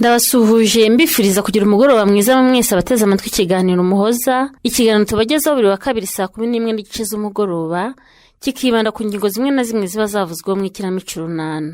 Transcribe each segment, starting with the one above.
Ndabasuhuje, mbifuriza kugira umugoroba mwiza mwese abateze amatwi ikiganiro Umuhoza, ikiganiro tubagezaho buri wa kabiri 11:30 z'umugoroba, kikibanda ku ngingo zimwe na zimwe ziba zavuzweho mu ikinamico Urunana.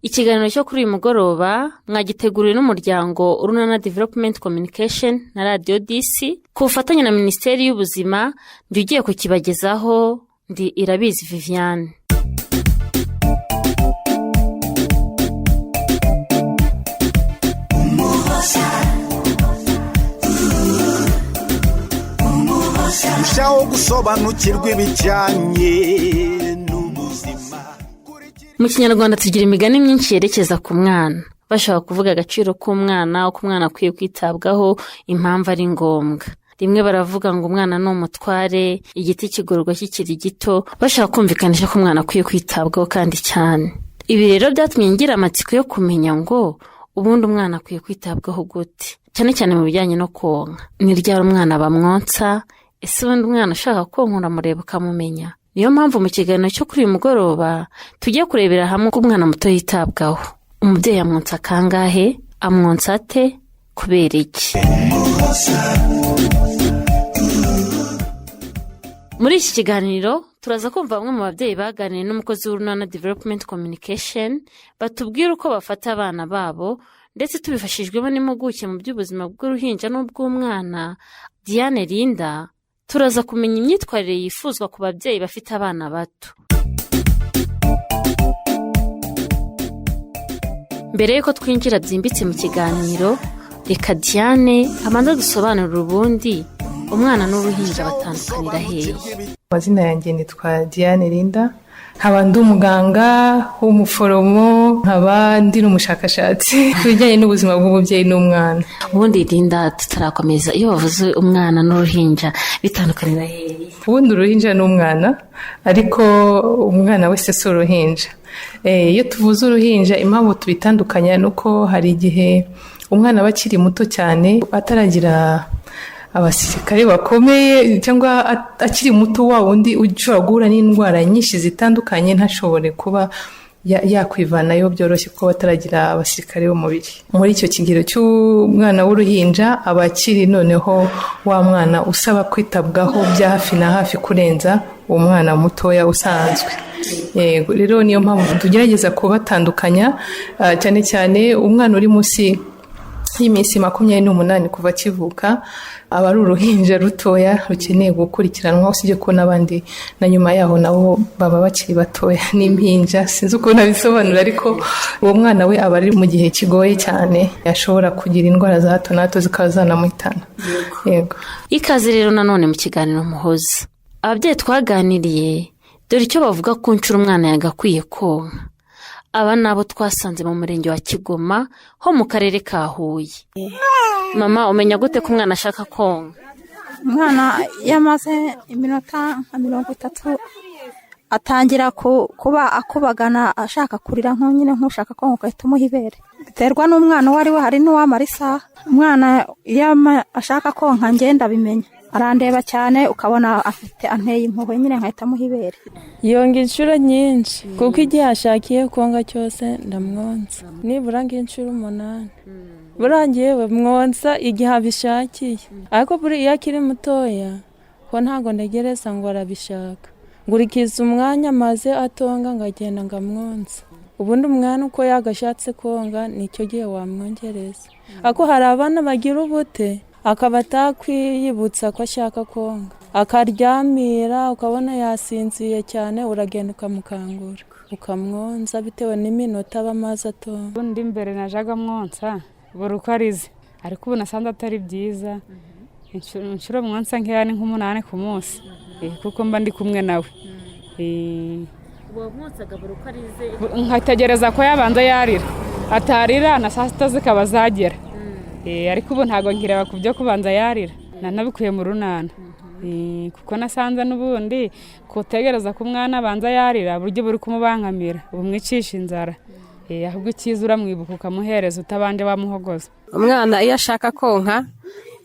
Ikiganiro cyo kuri uyu mugoroba mwagiteguriwe n'umuryango Urunana Development Communication na Radiyo Disi ku bufatanye na Minisiteri y'Ubuzima. Ndi ugiye kukibagezaho, ndi Irabizi Viviane. Rushaho gusobanukirwa ibijyanye n'ubuzima. Mu Kinyarwanda tugira imigani myinshi yerekeza ku mwana, bashaka kuvuga agaciro k'umwana, uko umwana akwiye kwitabwaho, impamvu ari ngombwa. Rimwe baravuga ngo umwana ni umutware, igiti kigororwa kikiri gito, bashaka kumvikanisha ko umwana akwiye kwitabwaho kandi cyane. Ibi rero byatumye ngira amatsiko yo kumenya ngo ubundi umwana akwiye kwitabwaho gute, cyane cyane mu bijyanye no konka. Ni ryari umwana bamwonsa? Ese ubundi umwana ushaka konka uramureba ukamumenya? Niyo mpamvu mu kiganiro cyo kuri uyu mugoroba tugiye kurebera hamwe uko umwana muto yitabwaho. Umubyeyi amwonsa kangahe? Amwonsa ate? Kubera iki? Muri iki kiganiro turaza kumva bamwe mu babyeyi baganiriye n'umukozi w'Urunana Development Communication, batubwira uko bafata abana babo, ndetse tubifashijwemo n'impuguke mu by'ubuzima bw'uruhinja n'ubw'umwana, Diane Linda, turaza kumenya imyitwarire yifuzwa ku babyeyi bafite abana bato. Mbere y'uko twinjira byimbitse mu kiganiro, reka Diane abanza dusobanurire ubundi umwana n'uruhinja batandukanira hehe. Amazina yanjye nitwa Diane Linda, nkaba ndi umuganga w'umuforomo, nkaba ndi n'umushakashatsi ku bijyanye n'ubuzima bw'umubyeyi n'umwana. Ubundi Linda, tutarakomeza, iyo bavuze umwana n'uruhinja bitandukanira hehe? Ubundi uruhinja ni umwana, ariko umwana wese si uruhinja. Iyo tuvuze uruhinja, impamvu tubitandukanya ni uko hari igihe umwana aba akiri muto cyane, ataragira abasirikare bakomeye, cyangwa akiri muto, wa wundi ushobora guhura n'indwara nyinshi zitandukanye ntashobore kuba yakwivanayo byoroshye, kuko bataragira abasirikare b'umubiri. Muri icyo kigero cy'umwana w'uruhinja aba akiri noneho wa mwana usaba kwitabwaho bya hafi na hafi kurenza umwana mutoya usanzwe. Yego, rero niyo mpamvu tugerageza kubatandukanya, cyane cyane umwana uri munsi y'iminsi 28 kuva akivuka aba ari uruhinja rutoya rukeneye gukurikiranwa, usibye ko n'abandi na nyuma yaho nabo baba bakiri batoya n'impinja. Sinzi ukuntu abisobanura, ariko uwo mwana we aba ari mu gihe kigoye cyane, ashobora kugira indwara za hato na hato zikaba zanamuhitana. Yego. Ikaze rero nanone mu kiganiro Muhoza. Ababyeyi twaganiriye, dore icyo bavuga ku nshuro umwana yagakwiye konka. Aba ni abo twasanze mu murenge wa Kigoma ho mu karere ka Huye. Mama, umenya gute ko umwana ashaka konka? Umwana iyo amaze iminota nka 30 atangira kuba akubagana, ashaka kurira, nyine nk'ushaka konka, ugahita umuha ibere. Biterwa n'umwana uwo ari we, hari n'uwamara isaha. Umwana iyo ashaka konka ngenda abimenya, arandeba cyane, ukabona afite anteye impuhwe nyine, nkahita amuha ibere. Yonga inshuro nyinshi, kuko igihe ashakiye konga cyose ndamwonsa, nibura nk'inshuro 8. Burangiye mwonsa igihe abishakiye, ariko buri iyo akiri mutoya ko ntabwo ntegereza ngo arabishaka, ngurikiza umwanya maze atonga ngagenda ngamwonsa. Ubundi umwana uko yagashatse konga nicyo gihe wamwongereza, ariko hari abana bagira ubute, akaba atakwiyibutsa ko ashaka konga, akaryamira, ukabona yasinziye cyane, uragenda ukamukangura ukamwonsa bitewe n'iminota aba amaze atonga. Ubundi mbere najyaga mwonsa buri uko arize, ariko ubu nasanze atari byiza. Inshuro mwonsa nkeya ni nk'8 ku munsi, kuko mba ndi kumwe nawe. Nkategereza ko yabanza yarira, atarira na saa sita zikaba zagera. Ariko ubu ntabwo nkireba ku byo kubanza yarira, nanabikuye mu Runana, kuko nasanze n'ubundi kutegereza ko umwana abanza yarira buryo buri kumubangamira, bumwicisha inzara. Ahubwo icyiza uramwibuka ukamuhereza utabanje wamuhogoza. Umwana iyo ashaka konka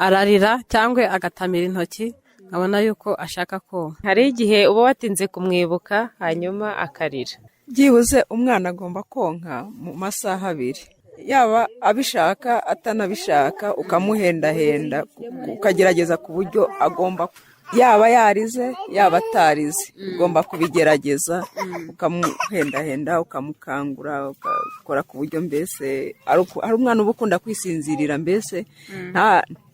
ararira cyangwa agatamira intoki, nkabona yuko ashaka konka. Hari igihe uba watinze kumwibuka, hanyuma akarira. Byibuze umwana agomba konka mu masaha 2. Yaba abishaka atanabishaka, ukamuhendahenda, ukagerageza ku buryo agomba, yaba yarize yaba atarize, ugomba kubigerageza, ukamuhendahenda, ukamukangura, ugakora ku buryo mbese hari umwana uba ukunda kwisinzirira, mbese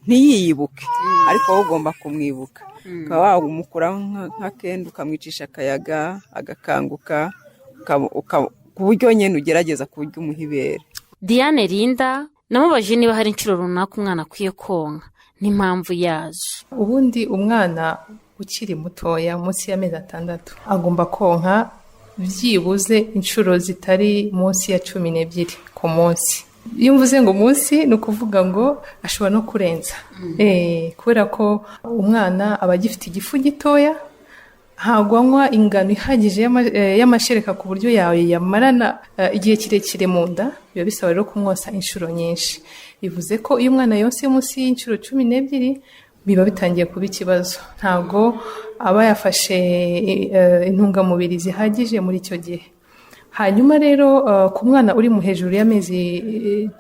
ntiyiyibuke, ariko wowe ugomba kumwibuka, ukaba wamukuraho nk'akenda, ukamwicisha akayaga agakanguka, ku buryo nyine ugerageza ku buryo umuha ibere. Diane Linda namubajije niba hari inshuro runaka umwana akwiye konka n'impamvu yazo. Ubundi umwana ukiri mutoya, munsi y'amezi 6, agomba konka byibuze inshuro zitari munsi ya 12 ku munsi. Iyo mvuze ngo munsi, ni ukuvuga ngo ashobora no kurenza, kubera ko umwana aba agifite igifu gitoya, ntabwo anywa ingano ihagije y'amashereka ku buryo yawe yamarana igihe kirekire mu nda. Biba bisaba rero kumwosa inshuro nyinshi. Bivuze ko iyo umwana yonse munsi y'inshuro 12, biba bitangiye kuba ikibazo, ntabwo aba yafashe intungamubiri zihagije muri icyo gihe. Hanyuma rero ku mwana uri mu hejuru y'amezi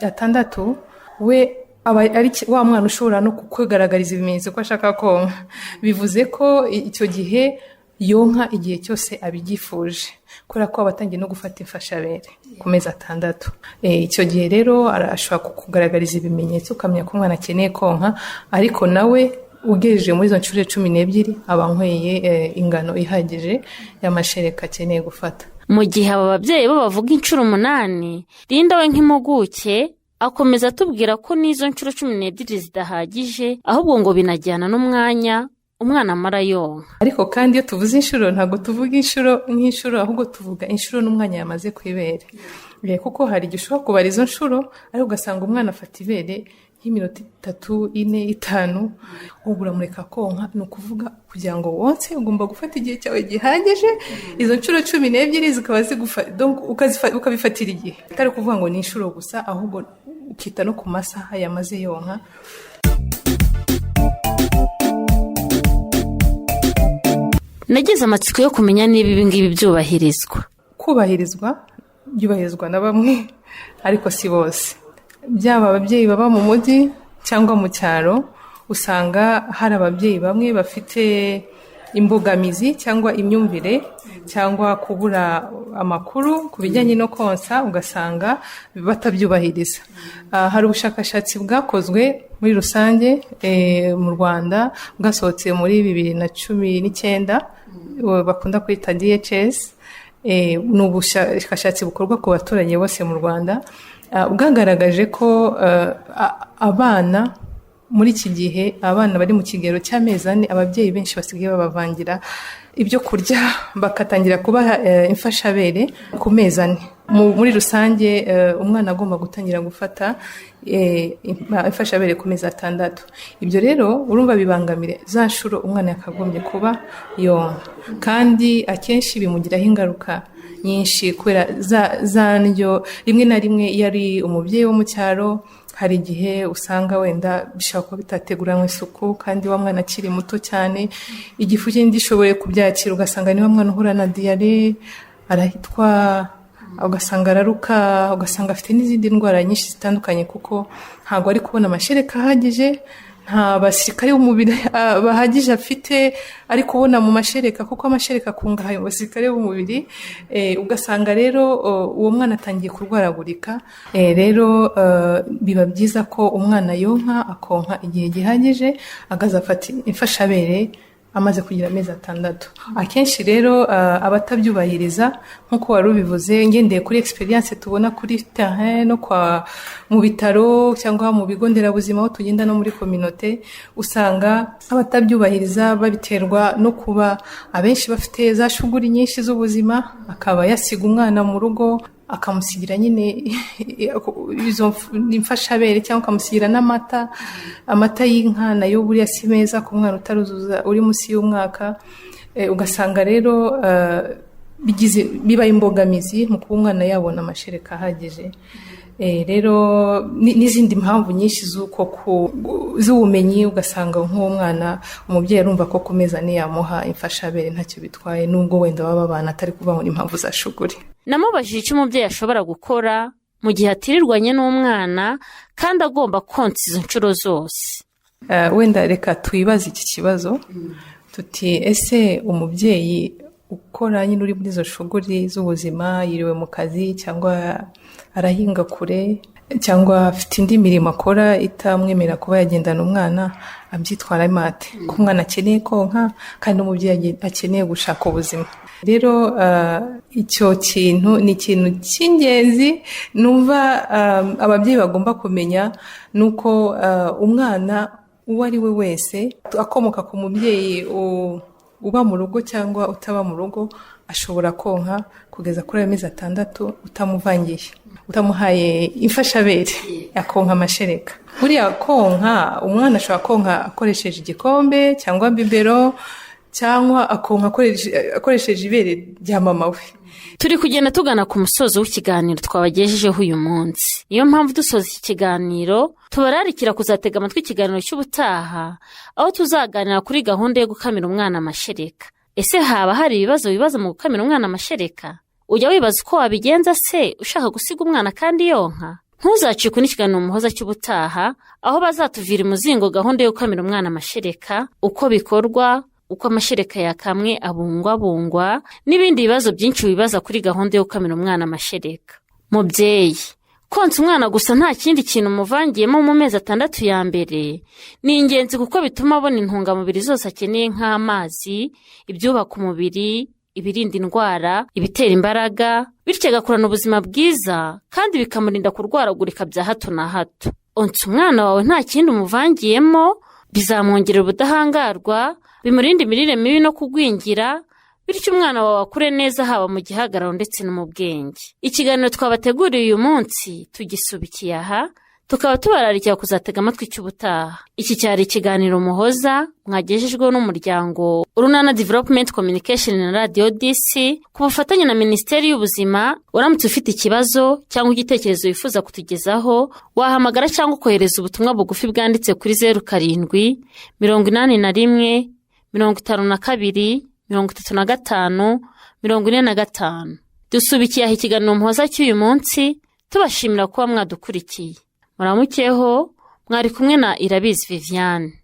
6, we aba ari wa mwana ushobora no kwigaragariza ibimenyetso ko ashaka konka. Bivuze ko icyo gihe yonka igihe cyose abyifuje, kubera ko aba atangiye no gufata imfashabere ku mezi 6. Icyo gihe rero ashobora kukugaragariza ibimenyetso, ukamenya ko umwana akeneye konka, ariko nawe ugejeje muri izo nshuro 12 aba anyweye ingano ihagije y'amashereka akeneye gufata. Mu gihe aba babyeyi bo bavuga inshuro 8, Linda we nk'impuguke akomeza atubwira ko n'izo nshuro 12 zidahagije, ahubwo ngo binajyana n'umwanya umwana amara yonka. Ariko kandi iyo tuvuze inshuro, ntabwo tuvuga inshuro nk'inshuro, ahubwo tuvuga inshuro n'umwanya yamaze ku ibere, kuko hari igihe ushobora kubara izo nshuro ariko ugasanga umwana afata ibere nk'iminota 3, 4, 5, ubu uramureka konka. Ni ukuvuga kugira ngo wonse ugomba gufata igihe cyawe gihagije, izo nshuro 12 zikaba ukabifatira igihe, atari ukuvuga ngo ni inshuro gusa, ahubwo ukita no ku masaha yamaze yonka. Nagize amatsiko yo kumenya niba ibi ngibi byubahirizwa. Kubahirizwa, byubahirizwa na bamwe ariko si bose. Byaba ababyeyi baba mu mujyi cyangwa mu cyaro, usanga hari ababyeyi bamwe bafite imbogamizi cyangwa imyumvire cyangwa kubura amakuru ku bijyanye no konsa, ugasanga batabyubahiriza. Hari ubushakashatsi bwakozwe muri rusange mu Rwanda, bwasohotse muri 2019, bakunda kwita DHS. Ni ubushakashatsi bukorwa ku baturage bose mu Rwanda, bwagaragaje ko abana muri iki gihe, abana bari mu kigero cy'amezi 4, ababyeyi benshi basigaye babavangira ibyo kurya, bakatangira kubaha imfashabere ku mezi 4. Muri rusange umwana agomba gutangira gufata imfashabere ku mezi 6. Ibyo rero urumva bibangamire za nshuro umwana yakagombye kuba yonka, kandi akenshi bimugiraho ingaruka nyinshi, kubera za ndyo rimwe na rimwe iyo ari umubyeyi wo mu cyaro, hari igihe usanga wenda bishobora kuba bitateguranywe isuku, kandi wa mwana akiri muto cyane, igifu cye ntigishoboye kubyakira, ugasanga niba mwana uhura na diyare, arahitwa, ugasanga araruka, ugasanga afite n'izindi ndwara nyinshi zitandukanye, kuko ntabwo ari kubona amashereka ahagije, nta basirikare b'umubiri bahagije afite ari kubona mu mashereka, kuko amashereka akungahaye mu basirikare b'umubiri. Ugasanga rero uwo mwana atangiye kurwaragurika. Rero biba byiza ko umwana yonka, akonka igihe gihagije, akazafata imfashabere amaze kugira amezi 6. Akenshi rero abatabyubahiriza, nk'uko wari ubivuze, ngendeye kuri experience tubona kuri terrain no kwa mu bitaro cyangwa mu bigo nderabuzima aho tugenda no muri communauté, usanga abatabyubahiriza babiterwa no kuba abenshi bafite za shuguri nyinshi z'ubuzima, akaba yasiga umwana mu rugo, akamusigira nyine izo imfashabere, cyangwa akamusigira n'amata, amata y'inka nayo buriya si meza ku mwana utaruzuza, uri munsi y'umwaka. Ugasanga rero bigize biba imbogamizi mu kuba umwana yabona amashereka ahagije. Rero n'izindi mpamvu nyinshi z'uko z'ubumenyi, ugasanga nk'uwo mwana umubyeyi arumva ko ku meza niyamuha imfashabere ntacyo bitwaye, nubwo wenda baba babana, atari kuvuga ngo ni impamvu za shuguri. Namubajije icyo umubyeyi ashobora gukora mu gihe atirirwanye n'umwana kandi agomba konsa izo nshuro zose? Wenda reka twibaze iki kibazo tuti: ese umubyeyi ukora nyine, uri muri izo shuguri z'ubuzima, yiriwe mu kazi cyangwa arahinga kure cyangwa afite indi mirimo akora itamwemerera kuba yagendana umwana, abyitwaramo ate ko umwana akeneye konka kandi n'umubyeyi akeneye gushaka ubuzima? Rero icyo kintu ni ikintu cy'ingenzi numva ababyeyi bagomba kumenya, ni uko umwana uwo ari we wese akomoka ku mubyeyi uba mu rugo cyangwa utaba mu rugo ashobora konka kugeza kuri ayo mezi 6 utamuvangiye, utamuhaye imfashabere, akonka amashereka. Buriya konka, umwana ashobora konka akoresheje igikombe cyangwa biberon, cyangwa akonka akoresheje ibere rya mama we. Turi kugenda tugana ku musozo w'ikiganiro twabagejejeho uyu munsi. Niyo mpamvu dusoza iki kiganiro tubararikira kuzatega amatwi ikiganiro cy'ubutaha, aho tuzaganira kuri gahunda yo gukamira umwana amashereka. Ese haba hari ibibazo bibaza mu gukamira umwana amashereka? Ujya wibaza uko wabigenza se ushaka gusiga umwana kandi yonka? Ntuzacikwe n'ikiganiro Umuhoza cy'ubutaha, aho bazatuvira imuzingo gahunda yo gukamira umwana amashereka, uko bikorwa, uko amashereka yakamwe abungwabungwa, n'ibindi bibazo byinshi wibaza kuri gahunda yo gukamira umwana amashereka. Mubyeyi, konsa umwana gusa nta kindi kintu umuvangiyemo mu mezi 6 ya mbere ni ingenzi, kuko bituma abona intungamubiri zose akeneye nk'amazi, ibyubaka umubiri, ibirinda indwara, ibitera imbaraga, bityo agakurana ubuzima bwiza kandi bikamurinda kurwaragurika bya hato na hato. Onsa umwana wawe nta kindi umuvangiyemo, bizamwongerera ubudahangarwa, bimurinda imirire mibi no kugwingira, bityo umwana wawe akure neza haba mu gihagararo ndetse no mu bwenge. Ikiganiro twabateguriye uyu munsi tugisubikiye aha, tukaba tubararikira kuzatega amatwi cy'ubutaha. Iki cyari ikiganiro Muhoza mwagejejweho n'umuryango Urunana Development Communication na Radiyo Disi ku bufatanye na Minisiteri y'Ubuzima. Uramutse ufite ikibazo cyangwa igitekerezo wifuza kutugezaho, wahamagara cyangwa ukohereza ubutumwa bugufi bwanditse kuri 0781 52 35 45. Dusubikiye aha ikiganiro Muhoza cy'uyu munsi, tubashimira kuba mwadukurikiye. Muramukeho, mwari kumwe na Irabizi Viviane.